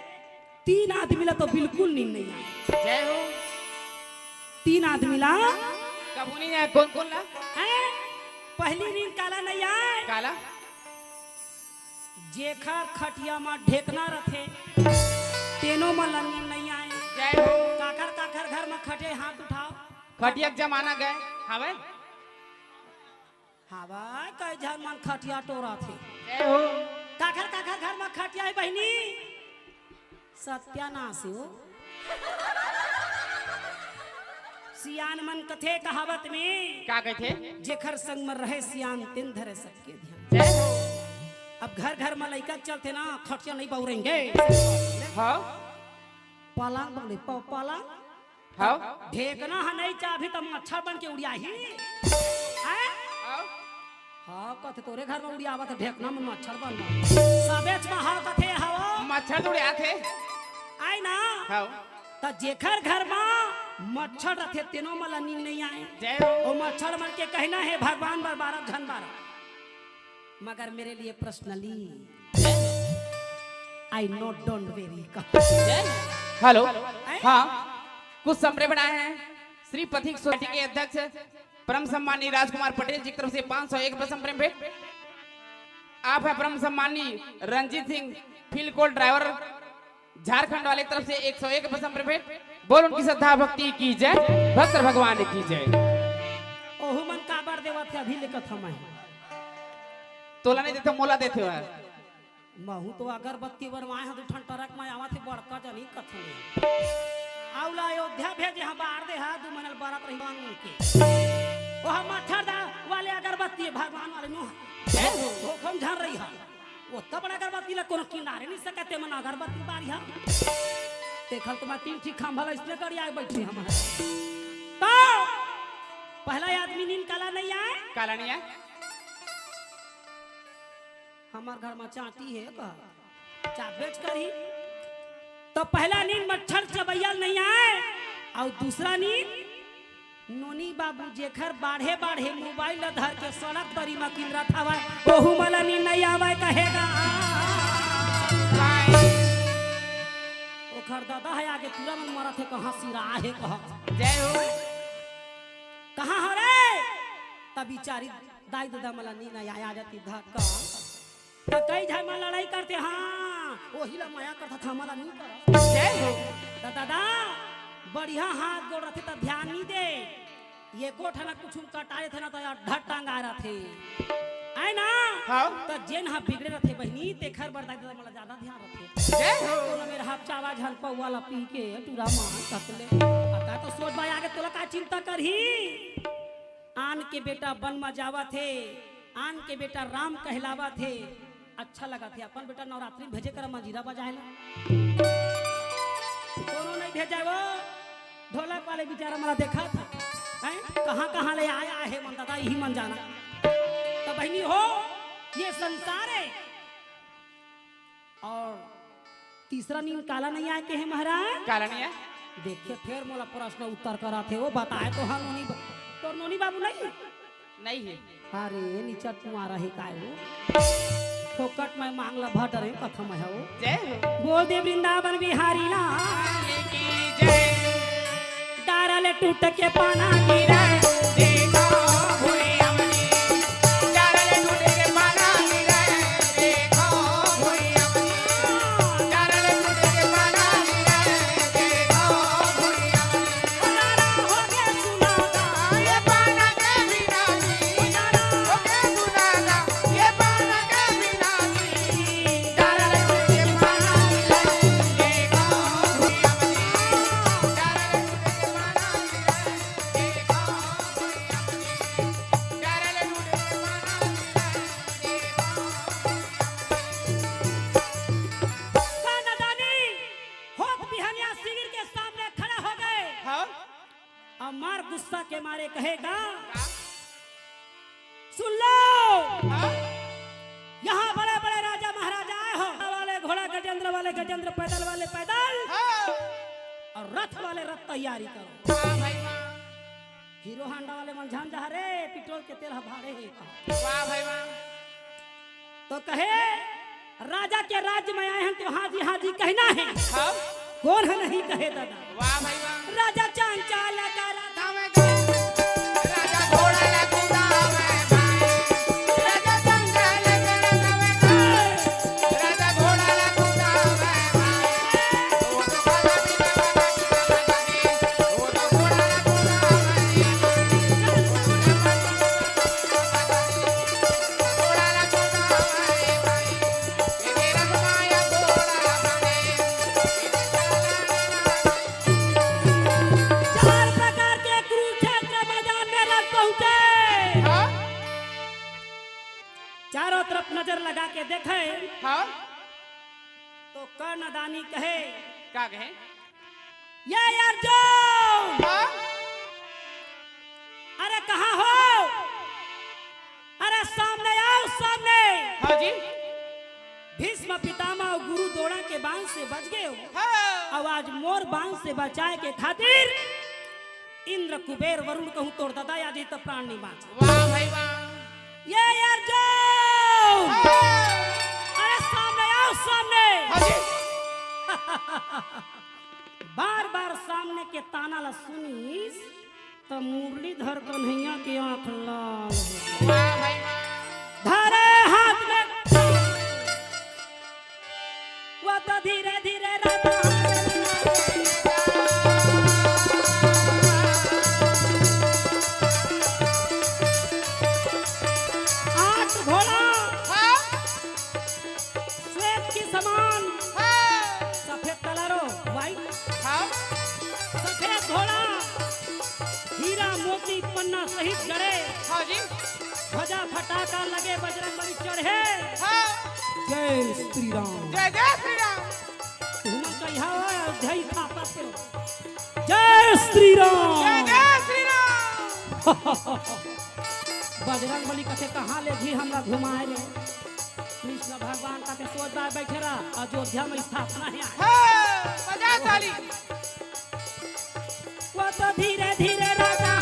"तीन आदमी ला तो बिल्कुल नींद नहीं आए।" जय हो। तीन आदमी ला कभू नहीं आए। कौन कौन ला? हैं? पहली नींद काला नहीं आए? काला? जेखर खटिया म ढेकना रथे, तेनो म ला नींद नहीं आए। जय हो। काखर काखर घर म खटिया, हाथ उठाओ। खटिया के जमाना गए, हवे? हवे, कई झन मन खटिया टोरथे। जय हो। काखर काखर घर म खटिया हे बहिनी? सत्यानाश हो। सियान मन कथे कहावत में। का कथे? "जेखर संग म रहे सियान, तेन धरे सबके ध्यान।" जय हो। अब घर घर म लइका चलथे ना, खटिया नहीं बउरेंगे। हाँ। पलंग बने, प-, पलंग। हाँ। ढेकना ह नहीं चाबही त मच्छर बन के उड़ियाही। हैं? हाँ। हाँ, कथे तोरे घर म उड़ियावत हे ढेकना मन मच्छर बन। सबेच म हाँ कथे हव। मच्छर तो उड़ियाथे। आय ना? हाँ। त जेखर घर म मच्छर रथे, तेनो मन ला नींद नहीं आए। जय हो। ओ मच्छर मन के कहना हे, "भगवान बर बारह झन बारह।" मगर मेरे लिए personally, "I know, don't worry" कहा। हेलो। हैं? हाँ, कुछ संप्रेम बनाए हैं श्री पथिक सोसाइटी के अध्यक्ष परम सम्मानी राजकुमार पटेल जी की तरफ से पाँच सौ एक रुपये संप्रेम भेंट। आप है परम सम्मानी रंजीत सिंह, फिल कोल ड्राइवर, झारखंड वाले की तरफ से एक सौ एक रुपये संप्रेम भेंट। बोल उनकी श्रद्धा भक्ति की जय, भक्त भगवान की जय। ओहू मन काबर देवत हे, अभी लेकत हवं मैं। तोला नहीं देथे, मोला देथे हो। महू तो अगरबत्ती बनवाए हंव, दू ठन ट्रक म आवत हे, बड़का जनी कथन। आऊ ला अयोध्या भेजे हंव, बार दे हा, दू महीना ले बरत रही मांग के। ओह मच्छर दा वाले अगरबत्ती, भगवान वाले नो। धोखम झन रही हा। ओत्ता बड़ा अगरबत्ती ला कोनो किनारे नहीं सकत, ते मन अगरबत्ती बारी हा। देखल तो मैं तीन ठी खंभा ला इसने गड़िया बैठे हम। तो पहला आदमी नींद काला नहीं आए? काला नहीं आए? हमर घर म चांटी हे का? चाबेच करही। तो पहला नींद मच्छर चबैया नहीं आए, अउ दूसरा नींद नोनी बाबू जेखर बाढ़े बाढ़े मोबाइल ल धर के सड़क तरी म किंदरत हवय, ओहू मन ल नींद नहीं आवय कहेगा। ओ खर ददा हे आगे टूरा मन मरत हे, कहाँ सिरा हे कहाँ। जय हो। कहाँ हो रे? तब बिचारी दाई ददा मला नी ना आया जाती धक्का। त कई झन मन लड़ाई करथे, हाँ, ओही ला मया करत हस, हमला नी करस। जय हो। त ददा, बढ़िया हाथ गोड़ रथे त ध्यान नी दे। एको ठन कुछु कटाए रथे ना, त अड्डा टंगा रथे। आय ना? हाँ। त जेन ह बिगड़े रथे बहिनी, तेखर बर दाई ददा मला ज्यादा ध्यान रथे। जय हो। कोनो मेर हपचावा झन पौवा ला पी के टूरा मार सकले। अब त सोच भाई आगे तोला का चिंता करही? आन के बेटा बन म जावत हे, आन के बेटा राम कहलावत हे। अच्छा लगत हे, अपन बेटा नवरात्रि में भेजे करा मंजीरा बजाए ला। कोनो नहीं भेजे वो, ढोलक वाले बेचारा मला देखत हे, हैं? कहाँ कहाँ ले आया हे मन दादा, यही मन जाना। त बहिनी हो, ये संसार हे। अउ तीसरा नींद काला नहीं आय के हे महाराज? काला नहीं आय? देखे फेर मोला प्रश्न उत्तर कराथे, वो बताए तो हाँ नोनी ब-, तोर नोनी बाबू नहीं? नहीं हे। अरे निचट कुआरा हे काय वो? फोकट में मांग ला भटरे कथा में हे वो। जय हो। बोल दे वृंदावन बिहारी लाल की जय। डारा ले टूट के पाना गिरे, देखो भुइयां में। डारा ले टूट के पाना गिरे, देखो भुइयां में। डारा ले टूट के पाना गिरे, देखो भुइयां में। डारा हो के सुनाता, ये पाना के बिना जी। डारा हो के सुनाता, ये पाना के बिना जी। डारा ले टूट के पाना गिरे, देखो भुइयां में। डारा ले टूट के पाना गिरे। का नदानी होत बिहनिया शिविर के सामने खड़ा हो गए। हाँ? अउ मार गुस्सा के मारे कहे का? सुन लो, हाँ? यहाँ बड़े-बड़े राजा महाराजा आए हो, वाले घोड़ा गजेंद्र वाले गजेंद्र, पैदल वाले पैदल, हाँ। अउ रथ वाले रथ तैयारी करो। वाह भाई वाह। हीरो हांडा वाले मन झन जा रे, पेट्रोल के तेल ह भाड़े हे। वाह भाई वाह। तो कहे, राजा के राज्य में आए हैं तो हाँ जी, हाँ जी कहना है। हाँ। कोन ह नहीं कहे दादा। वाह भाई वाह। राजा चांचाल का राधा में गाँव। राजा घोड़ा ला कुदावे भाई। राजा चांचाल का राधा में गाँव। राजा घोड़ा ला कुदावे भाई। वो तो घोड़ा भी चार प्रकार के कुरुक्षेत्र मैदान में रथ पहुंचे। हाँ? चारों तरफ नजर लगा के देखे। हाँ? तो कर्णदानी कहे, का कहे? ये अर्जुन! हाँ? अरे कहाँ हो? अरे सामने आओ, सामने। हाँ जी। भीष्म पितामह अउ गुरु द्रोणा के बाण से बच गए हो। हाँ। अब आज मोर बाण से बचाए के खातिर इंद्र कुबेर वरुण कहूँ तोर ददा आ जाही त प्राण नहीं बाँच। वाह भाई वाह। ये अर्जुन! हाँ। अरे सामने आओ, सामने। हाँ जी। बार बार सामने के ताना ला सुनिस त मुरलीधर कन्हैया के आँख लाल हो गे। वाह भाई वाह। धरे हाथ में वो तो धीरे धीरे रहता। आठ घोड़ा हाँ। श्वेत के समान हाँ। सफेद कलर हो, व्हाइट। हाँ। सफेद घोड़ा, हीरा मोती पन्ना सहित जड़े। हाँ जी। ध्वजा फटाका लगे बजरंग बली चढ़े। हाँ। जय श्री राम। जय जय श्री राम। तुम कहिया हो अयोध्या ही थापा से। जय श्री राम। जय जय श्री राम। बजरंग बली कथे कहाँ ले जी हमरा घुमाए रे। कृष्ण भगवान कथे सोच बार बैठे रहा, अयोध्या में स्थापना है। हाँ, बजा ताली। वो तो धीरे धीरे राजा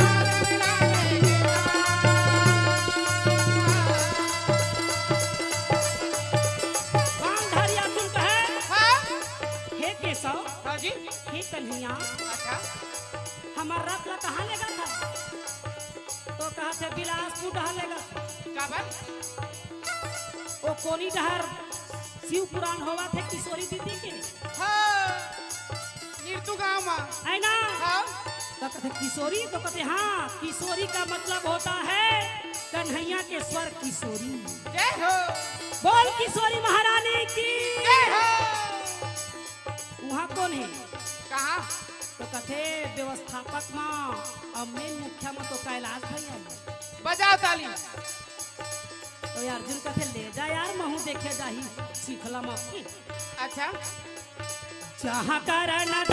गांधारी अर्जुन कहे, हाँ। हे केशव, हाँ। हमर रथ ला कहाँ लेगत हस? तो कहत हे बिलासपुर डहर लेगत हँव। काबर? ओ कोनी डहर शिव पुराण होवत हे किशोरी दीदी के। हाँ, निरतू गाँव मा। है ना? हाँ। तो कहत हे किशोरी, तो कहत हे हाँ, किशोरी का मतलब होता है कन्हैया के स्वर किशोरी। जय हो। बोल किशोरी महारानी की। जय हो। उहाँ कोन हे? कहाँ? तो कहत हे व्यवस्थापक मा, अउ main मुखिया मा तो कैलाश भैया हे। बजाओ ताली। तो अर्जुन कहत हे ले जा यार, महूँ देखे जाही, सीखला मा। अच्छा। जहाँ करण दान।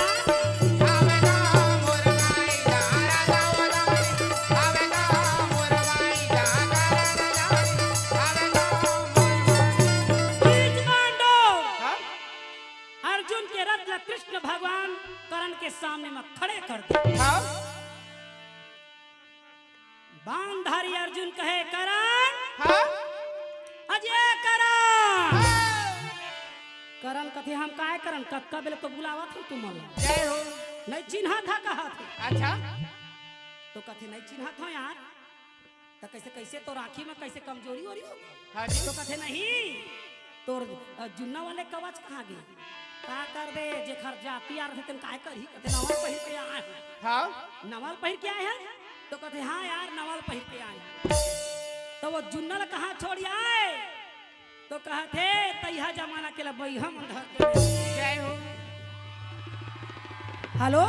आवेगा मोर माई, जहाँ राजा वो रानी। आवेगा मोर माई, जहाँ करण दान। आवेगा मोर माई। बीच मांडो। हाँ? अर्जुन के रथ ला कृष्ण भगवान करण के सामने मा खड़े कर दे। हाँ? बाणधारी अर्जुन कहे, "करण!" हाँ? अजय करण! हाँ? करण कथे, "हम काय करन? कतका बेले तो बुलावत हँव तुमन ला।" जय हो। "नइ चिन्हत हँव," कहत हे। अच्छा। तो कथे, "नइ चिन्हत हँव यार।" त कइसे, कइसे तोर आँखी मा कइसे कमजोरी हो रही हो? हाँ जी। तो कथे, "नहीं, तोर, अ, जुन्ना वाले कवच कहाँ गे?" का करबे, जेखर जाति आर हे, तेन काय करही? कथे, "नवा पहिर के आए हँव।" हाँ। "नवा पहिर के आए हस?" तो कथे, "हाँ यार, नवा पहिर के आए हँव।" तो ओ जुन्ना ला कहाँ छोड़ आए? तो कहत हे, "तइहा जमाना के ला बइहा मन धर के।" जय हो। हेलो,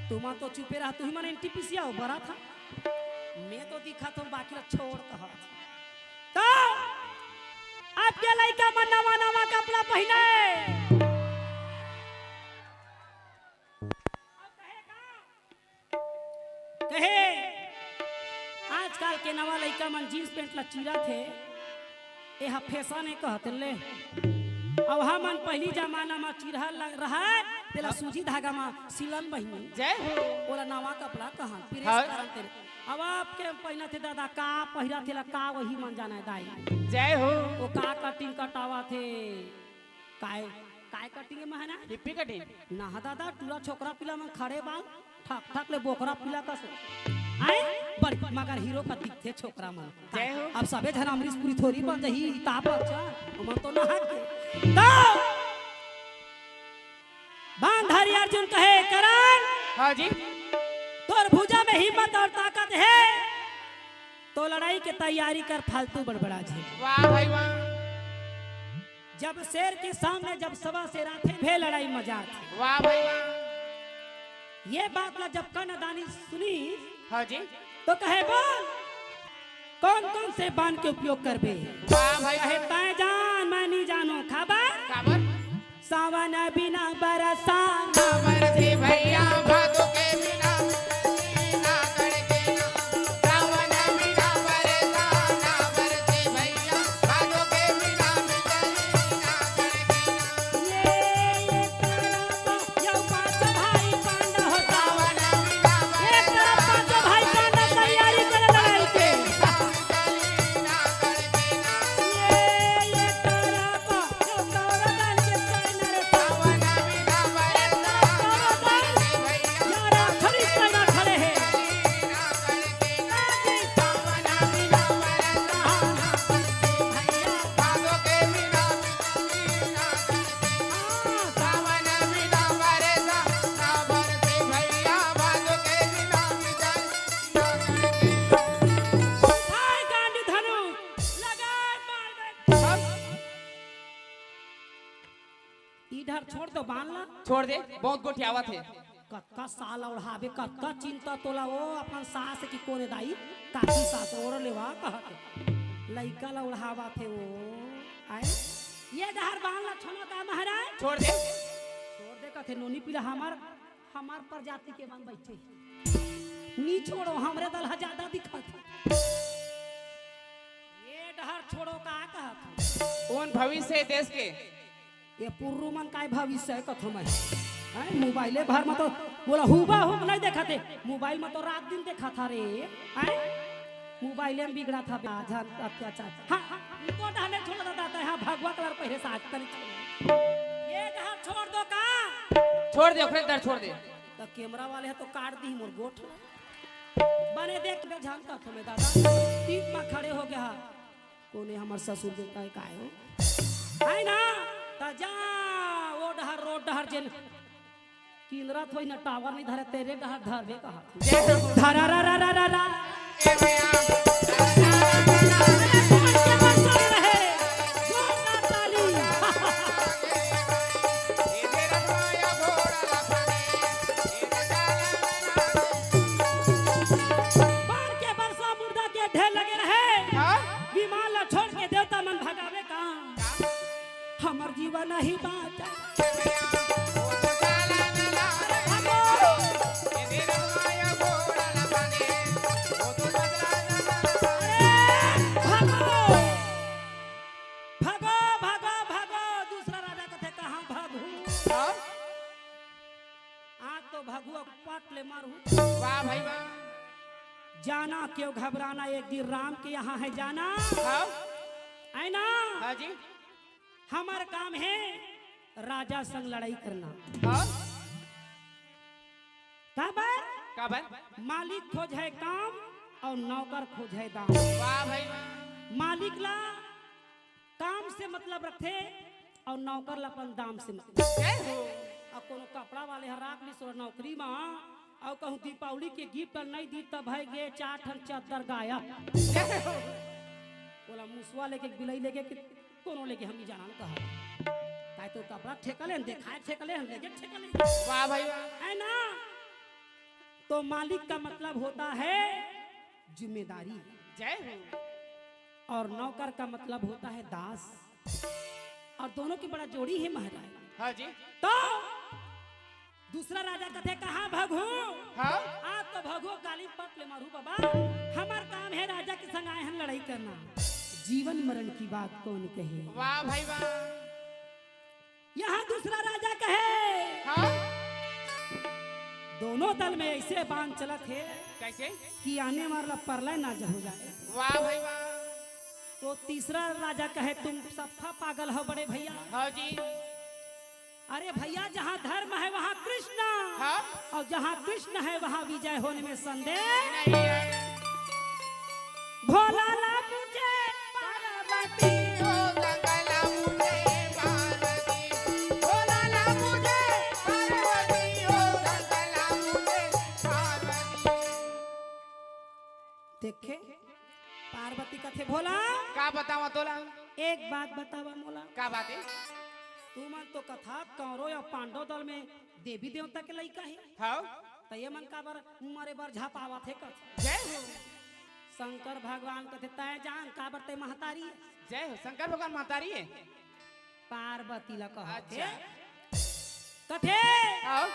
तुमन तो चुपे रहा, तुही मन एनटीपीसी आओ, बरा था। मैं तो दिखा तुम बाकी ला छोड़ कहा। तो अब के लइका मन नवा नवा कपड़ा पहिने। कहे, आजकल के नवा लइका मन जींस पैंट ला चीरत हे, एहा फैशन ए कहत ले। अब हमन पहिली जमाना म चीरहा ल-, रहय, तेला सूजी धागा म सिलन बहिनी। जय हो। ओला नवा कपड़ा कहन, प्रेस हाँ। करन तेला। अब आप के पहिनत हे दादा, का पहिरत हे ला, का वही मन जानय दाई। जय हो। ओ का कटिंग कटावत हे, काय, काय कटिंग म हे ना? Hippie cutting. ना दादा, टूरा छोकरा पिला मन खड़े बाल, ठक ठक ले बोकरा पिला कस। आए, बड़ मगर हीरो का दिखथे छोकरा मन। जय हो। अब सबे झन अमरीश पुरी थोरी बन जाही, ताप अच्छा, ओमन तो ना हट के। तो बांधारी अर्जुन कहे, "करण, हाँ जी। तोर भुजा में हिम्मत और ताकत हे, तो लड़ाई के तैयारी कर, फालतू बड़बड़ा झे।" वाह भाई वाह। जब शेर के सामने जब सवा शेर आथे, फे लड़ाई मजा आथे। वाह भाई वाह। ये बात ला जब कर्णदानी सुनी, हाँ जी। तो कहे, "बोल, कौन कौन से बाण के उपयोग करबे?" वाह भाई कहे, वाह। "तैं जान, मैं नहीं जानों, खबर?" खबर? सावन बिना बरसा ना बरसे भैया, भादो के बिना ना तड़के ना। सावन बिना बरसा ना बरसे भैया, भादो के बिना बिजली ना तड़के ना। ये, ये तरफ यौ पाँच भाई पांडव हो सावन बिना बरसा एक तरफ पांच भाई पांडव तैयारी करे लड़ाई के। ये, ये तरफ इधर छोड़ दो बांध ला। छोड़ दे, बहुत गोठियावत हे। कतका साल ओढ़ाबे, कतका चिंता तोला ओ अपन सास की कोने दाई, काकी सास ओढ़ लेवा कहत हे। लइका ला ओढ़ावत हे ओ। आए? ये डहर बांध ला छनो का महाराज? छोड़ दे। छोड़ दे कथे नोनी पीला हमार, हमार प्रजाति के मन बैठे। नी छोड़ो, हमरे दल हा ज्यादा दिखत हे। ये डहर छोड़ो का कहत हे? कौन भविष्य हे देश के? ये पुर्रू मन काय भविष्य हे कथों मैं? हैं? मोबाइले भर म तो बोला हुबा हुब नहीं देखत हे। मोबाइल म तो रात दिन देखत हे रे। हैं? मोबाइले म बिगड़त हे बे, झन अत्याचार। हाँ, हाँ, इनको डहर नहीं छोड़ दादा, हाँ, भगवा कलर पहिरे साज तनी छोड़। ये डहर छोड़ दो का? छोड़ दे, ओकरे डहर छोड़ दे। कैमरा वाले ह तो काट दी मोर गोठ। बने देख के जानत हँव मैं दादा, तीन मा खड़े हो गे। कोने हमर ससुर बेटा हे, काय हो? हे ना? त जा, ओ डहर, रोड डहर जेन किंदरा थोई ना टावर नइ धरे, तेरे डहर धरबे कहा। जय हो। धरा रा रा रा रा रा। ए भैया। अरे, जोरदार ताली। बाढ़ के बरसा मुर्दा के ढेर लगे रहे। हाँ? विमान ला छोड़ के देवता मन भगावे का। हमर जीवन ही बाँचा। भगो, भगो, भगो, भगो। दूसरा राजा कथे, कहाँ भागहूँ? हाँ? आज तो भगुआ पट ले मारहूँ। वाह भाई वाह। जाना क्यों घबराना, एक दिन राम के यहाँ है जाना। हाँ? है ना? हाँ जी। हमर काम है राजा संग लड़ाई करना। हाँ? काबर? काबर? मालिक खोजय काम अउ नौकर खोजय दाम। वाह भाई वाह। मालिक ला काम से मतलब रखथे अउ नौकर ला अपन दाम से मतलब। जय हो। अउ कोनो कपड़ा वाले ह राख लिस नौकरी मा, अउ कहूँ दीपावली के गिफ्ट नइ दी, त भइगे चार ठन चद्दर गायब। जय हो। ओला मुसवा लेगे, बिलई लेगे कि कोनो लेगे, हम नइ जानन कहा। काय तो कपड़ा ठेका ले, देखाय ठेका ले, लेगे ठेका ले। वाह भाई वाह। है ना? तो मालिक का मतलब होता है जिम्मेदारी। जय हो। और नौकर का मतलब होता है दास। और दोनों की बड़ा जोड़ी है महाराज। हाँ जी। तो दूसरा राजा कथे, कहाँ भगहूँ? हाँ? आज तो भगहूँ, काली पट ले मारहूँ बाबा। हमर काम है राजा के संग आए हन लड़ाई करना। जीवन मरण की बात कौन कहे? वाह भाई वाह। यहाँ दूसरा राजा कहे। हाँ? दोनों दल में ऐसे बाण चलत हे। कैसे? कि आने वाला प्रलय ना हो जाए। वाह भाई वाह। तो तीसरा राजा कहे, तुम सफा पागल हो बड़े भैया। हाँ जी। अरे भैया, जहाँ धर्म है वहाँ कृष्ण, हाँ? और जहाँ कृष्ण है वहाँ विजय होने में संदेह नहीं है। भोला ला मुझे पार्वती हो, गंगा ला मुझे पार्वती, भोला ला मुझे पार्वती हो, गंगा ला मुझे पार्वती। देखे, पार्वती कथे, भोला, का बतावा तोला? एक बात बतावा मोला। का बात है? तुमन तो कथा कौरव या पांडव दल में देवी देवता के लइका हे। हाँ। त ये मन काबर मरे बर झपावत हे कथे। जय हो। शंकर भगवान कथे, तय जान काबर तय महतारी हे। जय हो, शंकर भगवान महतारी हे। पार्वती ला कहत हे। अच्छा। कथे, हाँ।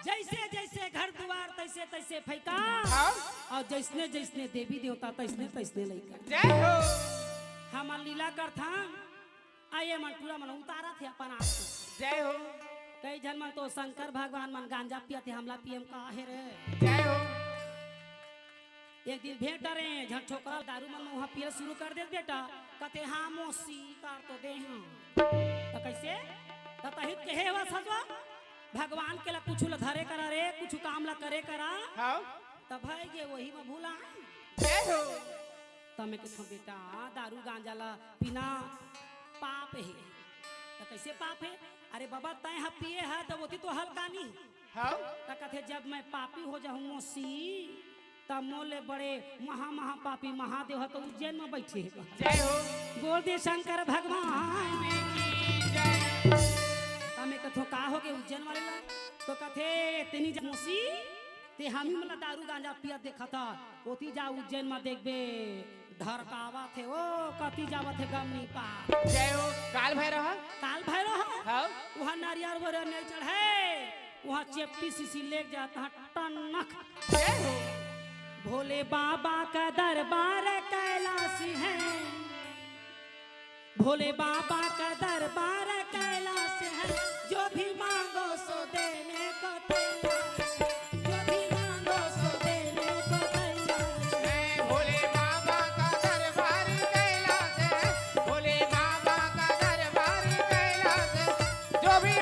जैसे जैसे घर दुआर तैसे तैसे फैका, हाँ। और जैसने जैसने देवी देवता तैसने तैसने लइका। जय हो। हमन लीला करथन, आ ये मन टूरा मन उतारत हे अपन आप। जय हो। कई झन मन तो शंकर भगवान मन गांजा पियत हे, हमला पियम का हे रे। जय हो। एक दिन भेंट डरे, झन छोकरा दारू मन उहाँ पियल शुरू कर देत बेटा, कथे, "हाँ मौसी, कर तो दे हँव।" त कइसे? त तही त कहे हवस हसवा, भगवान के ला कुछु ला धरे करा रे, कुछु काम ला करे करा। हाँ। त भइगे वही म भुला। जय हो। त मैं कथँव, "बेटा, दारू गांजा ला पीना पाप हे।" त कइसे पाप हे? अरे बाबा, तैं ह पिए ह, त ओती तो हल्का नी। हाँ। त कथे, "जब मैं पापी हो जाहूँ मौसी, तब मोले बड़े महा महा पापी महादेव ह तो उज्जैन म बइठे हे।" जय हो। बोल दे शंकर भगवान। जय। त मैं कथँव, "का होगे उज्जैन वाले ला?" तो कथे, "तेनी जा मौसी, ते हमी मन ला दारू गांजा पियत देखत हस, ओती जा उज्जैन म देखबे, ढरकावत हे, ओ कती जावत हे गमनी पार।" जय हो। काल भैरव ह? काल भैरव ह? हाँ। उहाँ नारियर वारियर नइ चढ़े, उहाँ चेपटी शीशी लेके जात ह टनक। जय हो। भोले बाबा का दरबार कैलाश है, भोले बाबा का दरबार कैलाश है, जो भी मांगो सो देने को तैयार है, जो भी मांगो सो देने को तैयार है। मैं भोले बाबा का दरबार कैलाश है, भोले बाबा का दरबार कैलाश है, जो भी